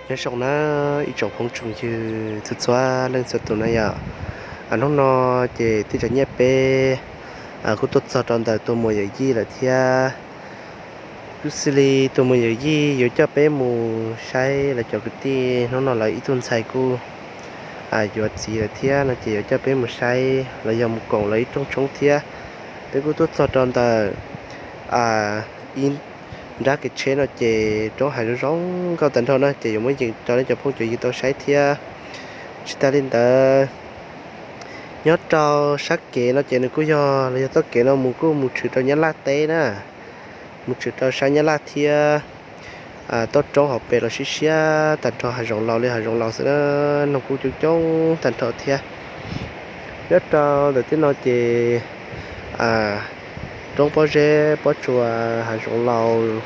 Nyob zoo na ib tsoom phooj tsoom ywg txhua txhua leej txhua tus na yom. Hnub no ces tij Tsav Nyiaj peb kuj tuaj txog rau ntawm tus muam yawm yij lawm thiab. Kuj xws li tus muam yawm yij yuav coj peb mus saib lawv cov kwv tij, hnub no lawv ib tug ntxhais kuj yuav txiv lawm thiab no ces yuav coj peb mus saib los yog mus koom lawv ib rooj tshoob thiab. Peb kuj tuaj txog rau ntawm ib nrab kev tsheb no ces roob hav zoo zoo nkauj tag nrho na ces yuav muab yees rau nej cov phooj cov ywg tau saib thiab. Tsis tas li ntawd, nyob rau sab kev no ces nws kuj yog los yog txoj kev no mus kuj mus tshwm rau Nyab Laj teb na, mus tshwm rau sab Nyab Laj thiab. Toj roob hauv pes los siab siab tag nrho, hav zoov laus li hav zoov laus xwb na, noog kuj coob coob tag nrho thiab. Nyob rau ntawm tej no ces roob pob zeb pob tsuas hav zoov laus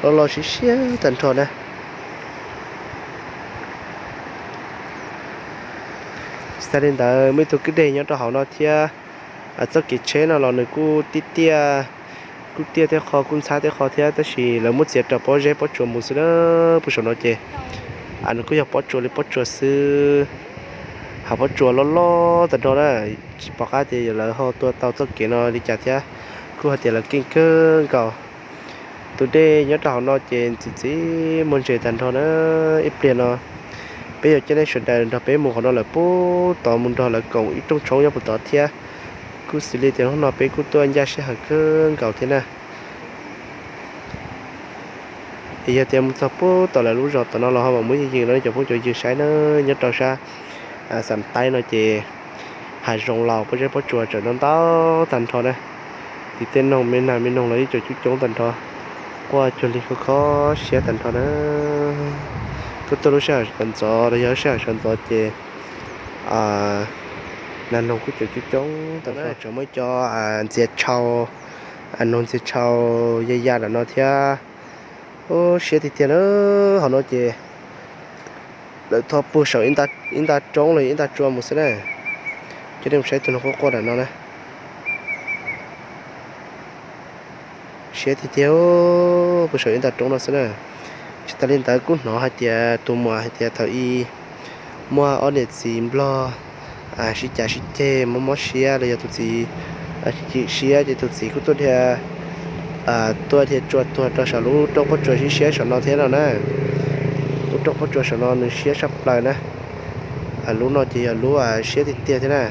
loj loj siab siab tag nrho na. Tsis tas li ntawd muaj ib tug kwj deg nyob rau hauv no thiab. Txoj kev tsheb no los nws kuj tiaj tiaj, kuj tiaj tej qho kuj ntxhab tej qho thiab, tab sis lawv muab txiav raws pob zeb pob tsuas mus xwb na. Puag saum no ces nws kuj yog pob tsuas li pob tsuas xwb, hav pob tsuas loj loj tag nrho na. Tsis pom qab tias lawv ho tua tau txoj kev no li cas thiab, kuj hais tias lawv keej kawg nkaus. Tus dej nyob rau hauv no ces ntxim ntxim muaj ntses tag nrho na. Ib pliag no peb yuav coj nej sawv daws nrog peb mus qhov no lawm puag tod mus nrog lawv koom ib rooj tshoob nyob puag tod thiab. Kuj xws li tias hnub no peb kuj tuaj ncaj sij hawm kawg nkaus thiab na. Es yog tias mus txog puag tom lawv lub zos tom no los ho mam muab yees yees rau nej cov phooj cov ywg saib na. Nyob rau sab Xam Taib no ces hav zoov laus pob zeb pob tsuas tseem ntau ntau tag nrho na. Tim tej noog me nag me noog los yeej tseem coob coob tag nrho, quaj cuag li kho kho siab tag nrho na. Tuaj tuaj lub sij hawm sawv ntxov los yog lub sij hawm sawv ntxov ces nas noog kuj tseem coob coob tag nrho, tseem muaj cov ntxias tshau, noog ntxias tshau ya ya lawm no thiab. Ub, siab tiag tiag na. Hauv no ces lawv tho puag saum ib nta roob los ib nta tsua mus xwb na. Coj nej mus saib tus noog quaj quaj nram no na. Siab tiag tiag, puag saum ib nta roob no xwb na. Tsis tas li ntawd kuj hnov hais tias tus muam hais tias thaum ub muaj ob niam txiv nplog sib cav sib ceg mob mob siab los yog tus txiv chim siab ces tus txiv kuj tuaj dhia tuaj dhia tsua tuag rau saum lub roob pob tsuas siab siab saum no thiab no na. Lub roob pob tsuas saum no nws siab tshaj plaws na. Lub no ces yog lub siab tiag tiag thiab na.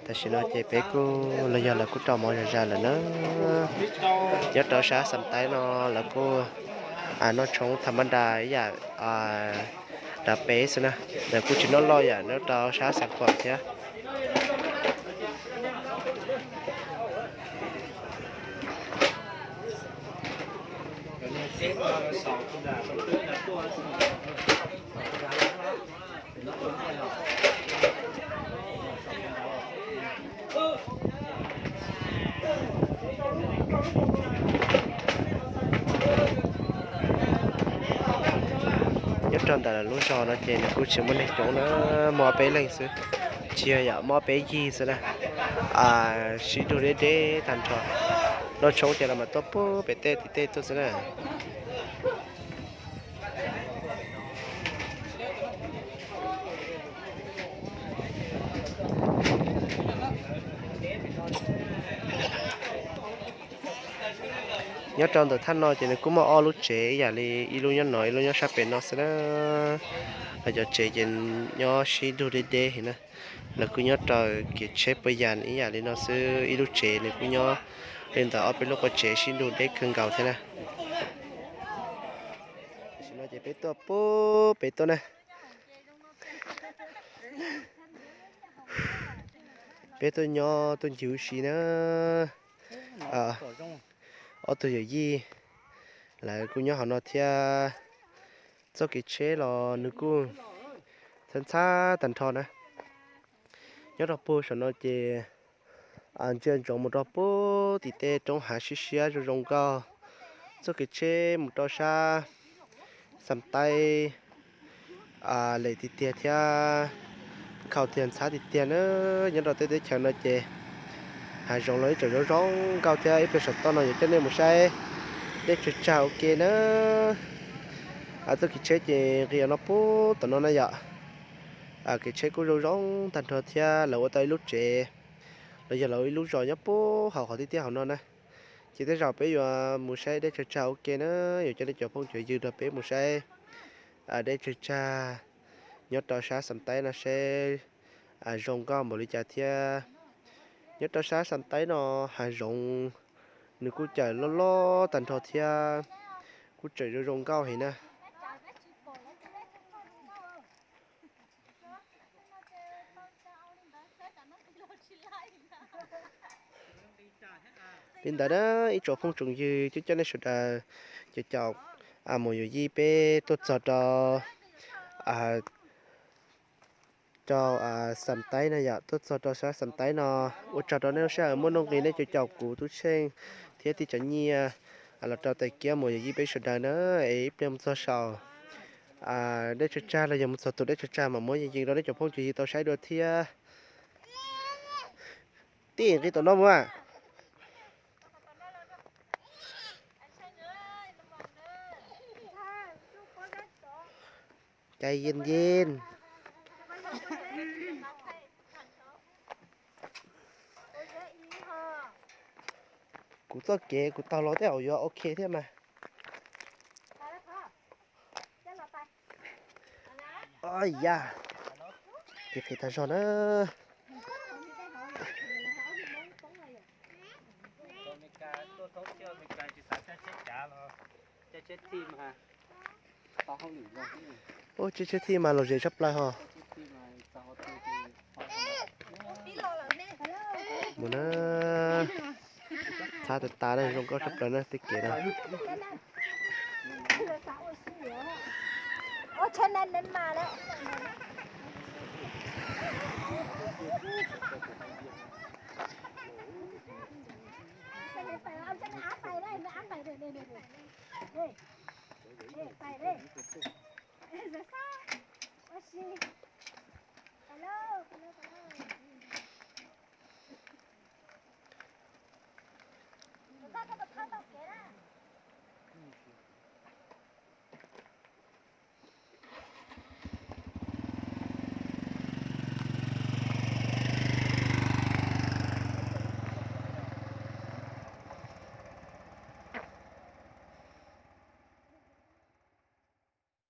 Tam sim no ces peb kuj los yog lawv kuj rau mov zom zaws lawm na. Nyob rau sab Xam Taib no lawv kuj noj tshoob tham ma da ib yam nrad peb xwb na. Lawv kuj tsis noj loj yam nyob rau sab Xam Khuam thiab. Nyob Rau ntawm lub zos no ces nws kuj tsis muaj neeg coob na, muaj peb leeg xwb, tsis yog, yog muaj peb yig xwb na. Sib nrug deb deb tag nrho, noj tshoob ces los mas tuaj pem tej tim tej tuaj xwb na. Nyob rau ntawm thaj no ces nws kuj muaj ob lub tsev ib yam li ib lub nyob no ib lub nyob sab pem no xwb na. Los cov tsev ces nyob sib nrug deb deb heev na. Lawv kuj nyob raws kev tsheb puas yas ib yam li no xwb, ib lub tsev nws kuj nyob li ntawm ob peb lub qhov tsev sib nrug deb kawg nkaus thiab na. Tam sim no ces peb tuaj pub pem tuaj na. Peb tuaj nyob tuaj ncig ua si na. Ob tug yawm yij lawv kuj nyob hauv no thiab. Txoj kev tsheb los nws kuj ntxhab ntxhab tag nrho na. Nyob rau puag saum no ces ntsia ntsoov mus rau puag tim tej roob hav siab siab zoo zoo nkauj. Txoj kev tsheb mus rau sab Xam Taib lem tiag tiag thiab nkhaus tiag ntxhab tiag tiag na. Nyob rau tej teb chaws no ces hav zoov los ib tsoom zoo zoo nkauj thiab ib pliag saum toj no yuav coj nej mus saib dej tsawg tsag ua ke na. Txoj kev tsheb ces nqis no puag tom no na yom. Kev tsheb kuj zoo zoo tag nrho thiab lawv ua tau ib lub tsev los yog lawv ib lub zos nyob puag hauv qhov tiaj tiaj hauv no na. Ces tej zaum peb yuav mus saib dej tsawg tsag ua ke na, yuav coj nej cov phooj cov ywg nrog peb mus saib dej tsawg tsag nyob rau sab Xam Taib no seb zoo nkauj npaum li cas thiab. Nyob rau sab Xam Taib no hav zoov nws kuj cawm loj loj tag nrho thiab kuj tseem zoo zoo nkauj heev na. Li ntawd na ib tsoom phooj tsoom ywg coob coob nej sawv daws, cov caum muam yawm yij peb tuaj txog rau rau Xam Taib no yom, tuaj txog rau sab Xam Taib no. Ua tsaug rau nej lub sij hawm muaj nuj nqis nej cov caum kuv tub tsheej thiab tij tsav nyiaj los rau tais kiab muam yawm yij peb sawv daws na. Es ib pliag mus txog saum dej tsawg tsag los yog mus txog tus dej tsawg tsag mam muab yees yees rau nej cov phooj cov ywg tau saib dua thiab. Tij nqis tom no mus. Cai yeej yeej. Kuv txoj kev kuv taug los tej zaum yuav ok thiab mas. Yam, kev phem tag zog na. Ub, tsheb tsheb thij mas lom zem tshaj plaws ho. Mus na, txhab tas tas na, zoo nkauj tshaj plaws na tej kev na.